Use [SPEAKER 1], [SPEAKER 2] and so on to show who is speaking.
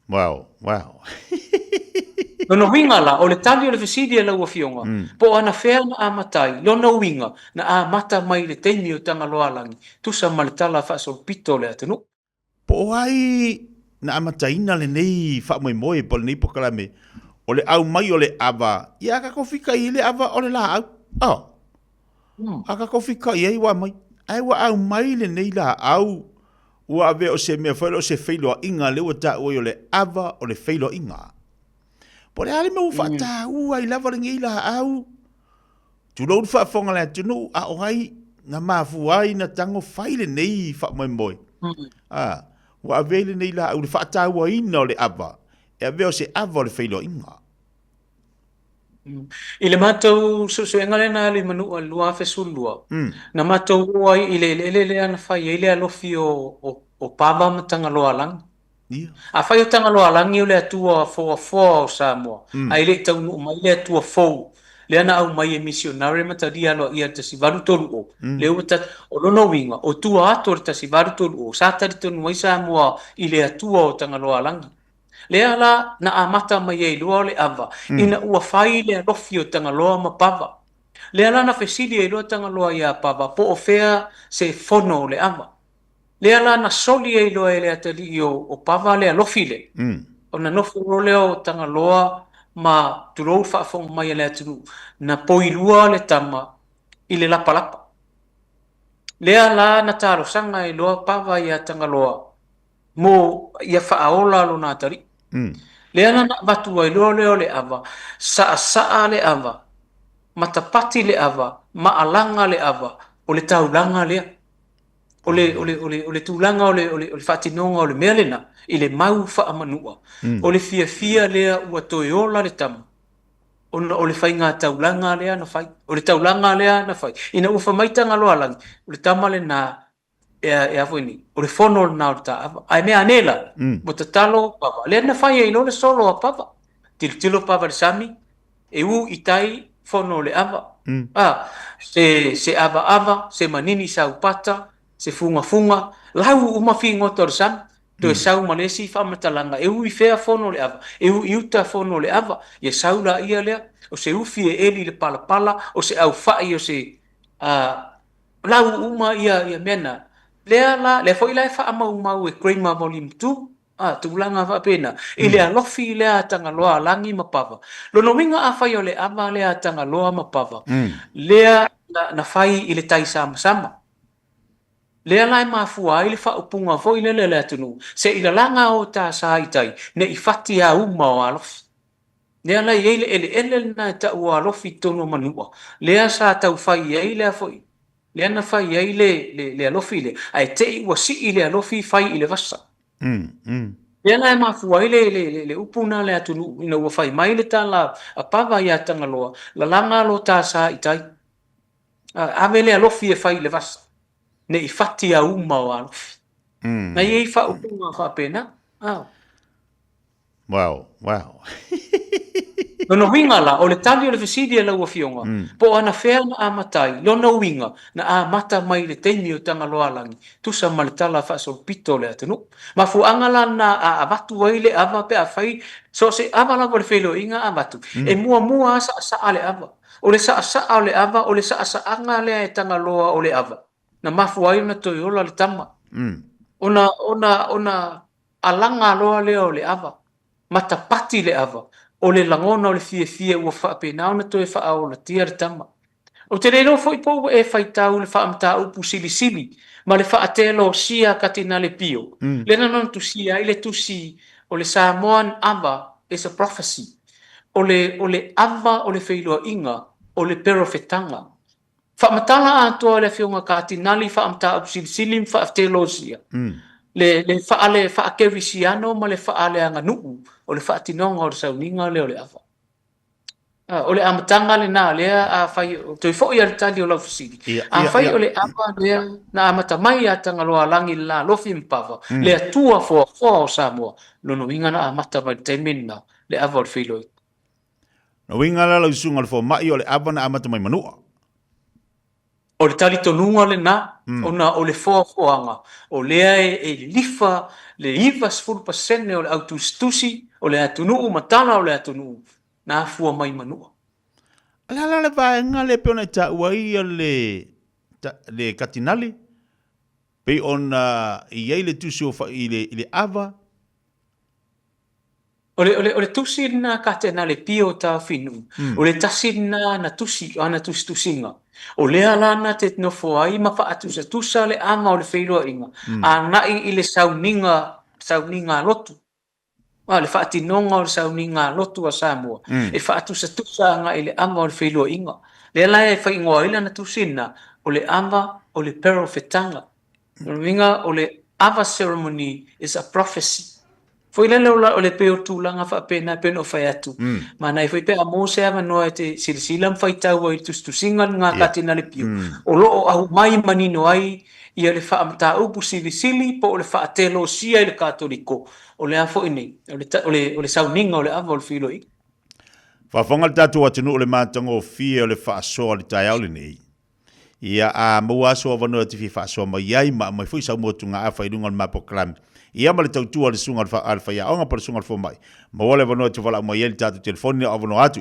[SPEAKER 1] Wow, wow.
[SPEAKER 2] Lona uiga la, o le tali o le fesili a lau Afioga, po o anafea na amata ai, lona uiga, na amata mai i le taimi o Tagaloaalagi, tusa ma le tala faasolopito o le atunuu.
[SPEAKER 1] Po o ai na amataina lenei faamoemoe po o lenei polokalame o le aumai o le ava, ia a tatou fika i ai le ava o le laau. Oh. A tatou fika i ai ua aumai. Ae ua aumai lenei laau ua avea o se mea foi lea o se feiloaiga lea ua taua ai o le ava o le feiloaiga. Po o le a le mea ua faataua ai lava lenei laau, tulou le faafofoga a le atunuu, a o ai na mafua ai na tago fai lenei faamoemoe. A, ua avea ai lenei laau i le faatauaina o le ava, e avea o se ava o le feiloaiga.
[SPEAKER 2] I le matou suesuega lea na alu i Manua i le 2012, na matou oo ai i le eleele lea na fai ai le alofi o Pava ma Tagaloaalagi. Afai o Tagaloaalagi o le Atua foafoa o Samoa, ae le i taunuu mai le Atua fou lea na aumai e misionare ma talia aloaia i le 1830, lea ua ta, o lona uiga, o tua atu o le 1830, sa talitonu ai Samoa i le Atua o Tagaloaalagi. Lea la na amata mai ai loa le ava, ina ua fai le alofi o Tagaloa ma Pava. Lea la na fesili ai loa Tagaloa iā Pava po o fea se fono o le ava. Lea la na soli ai loa e le atalii o Pava le alofi lea. Ona nofo loa lea o Tagaloa ma tulou le faafofoga mai a le atunuu, na poilua le tama i le lapalapa. Lea la na talosaga ai loa Pava iā Tagaloa mo ia faaola lona atalii. Lea la na avatu ai loa lea o le ava, saasaa le ava, matapati le ava, maalaga le ava, o le taulaga lea. O le, o le, o le, o le tulaga o le, o le, o le faatinoga o le mea lena, i le mau faamanua, o le fiafia lea ua toe ola le tama, ona o le faiga taulaga lea na fai. O le taulaga lea na fai. Ina ua fai mai Tagaloaalagi, o le tama lena e a foi nei, o le fono lena o le taava. Ae mea ane la, ua tatalo Pava. Lea na fai ai loa le solo a Pava. Tilotilo Pava i le sami, e u i tai fono o le ava. A, se avaava, se manini saupata, se fugafuga, lau uma figota o le sami. Toe sau ma le isi faamatalaga, e u i fea fono o le ava? E u i uta fono o le ava. Ia sau laia lea, o se ufi e eli i le palapala, o se aufai o se lau uma ia ia mea na. Lea la, lea foi la e faamaumau e Kramer Volume 2, a, tulaga faapena, i le alofi lea a Tagaloa a Lagi ma Pava. Lona uiga afai o le ava lea a Tagaloa ma Pava, lea na, na fai i le tai samasama. Lea la e mafua ai le faaupuga foi lele a le atunuu, se i lalaga o ta sa i tai, ne i fati a uma o alofi. Lea la e i ai le eleele lena e tau o Alofi i totonu o Manua, lea sa tau fai ai lea foi, lea na fai ai le, le, le alofi lea, ae te i ua sii le alofi fai i le vasa. Lea la e mafua ai le, le, le, le upu lena a le atunuu, ina ua fai mai le tala a Pava ia Tagaloa, lalaga lo ta sa i tai. Ave le alofi e fai i le vasa, ne i fati a uma o Alofi. Na i ai faaupuga faapena.
[SPEAKER 1] Wow, wow.
[SPEAKER 2] Lona uiga la, o le tali o le fesili a lau Afioga, po o anafea na amata ai, lona uiga, na amata mai i le taimi o Tagaloaalagi, tusa ma le tala faasolopito o le atunuu. Mafuaaga la lena a avatu ai le ava pe afai, so o se ava lava o le feiloaiga a avatu, e muamua lava saasaa le ava. O le saasaa o le ava, o le saasaaga lea e Tagaloa o le ava, na mafua ai ona toe ola le tama. Ona, ona, ona alaga loa lea o le ava, matapati le ava, o le lagona o le fiafia ua faapena ona toe faaolatia le tama. Ou te le iloa foi po ua e faitau i le faamataupu silisili ma le faatelosia Katinale Pio, lea na ona tusia ai le tusi o le Samoan Ava is a Prophecy, o le, o le ava o le feiloaiga, o le perofetaga. Faamatala atoa e le Afioga Katinali faamataupu silisili ma faatelosia le le faale faakerisiano ma le faaleaganuu o le faatinoga o le sauniga lea o le ava. O le amataga lena lea afai toe foi lava le tali o lau fesili. Afai o le ava lea na amata mai ia Tagaloaalagi le la Lofi ma Pava, le Atua foafoa o Samoa, lona uiga na amata mai le taimi lena le ava o le feiloaiga.
[SPEAKER 1] Na uiga la lau susuga o le fomai o le ava na amata mai Manua.
[SPEAKER 2] O le talitonuga lena, ona o le foafoaga, o lea e lilifa le 90% o le au tusitusi o le atunuu ma tala o le atunuu na afua mai Manua.
[SPEAKER 1] O le a la le vaega lea e pei ona e taua ai le, le Katinale, pei ona i ai le tusi o i le, i le ava?
[SPEAKER 2] O le, o le, o le tusi lena a Katenale Pio Taofinuu, mm. o le tasi lena ana tusi, ana tusitusiga. O lea la na te nofo ai ma faatusatusa le ava o le feiloaiga, mm. agai i le sauniga, sauniga lotu. A le faatinoga o le sauniga lotu a Samoa, mm. e faatusatusa agai i le ava o le feiloaiga. Lea la e faaigoa ai lana tusi lena, o le ava o le perofetaga. O le uiga o le ava ceremony is a prophecy. Foi lele o le pei o tulaga faapena e pei ona ou fai atu. Mm. Manaia foi pe a maua se avanoa e te silasila ma faitau ai i le tusitusiga a le yeah. Katinale Pio. Mm. O lo o aumai manino ai ia le faamataupu silisili po o le faatelosia i le Katoliko. O le a foi nei? O le, o le, o le sauniga o le ava o le feiloaiga.
[SPEAKER 1] Faafofoga le tatou atunuu le matagofie o le faasoa o le taeao lenei. Ia, a maua lava sou avanoa e te fia faasoa mai ai ma aumai foi sau motugaafa i luga o le ma polokalame, ia ma le tautua a le susuga a le faiaoga po o le susuga i le fomai, maua le avanoa e te valaau mai ai i le tatou telefoni o avanoa atu.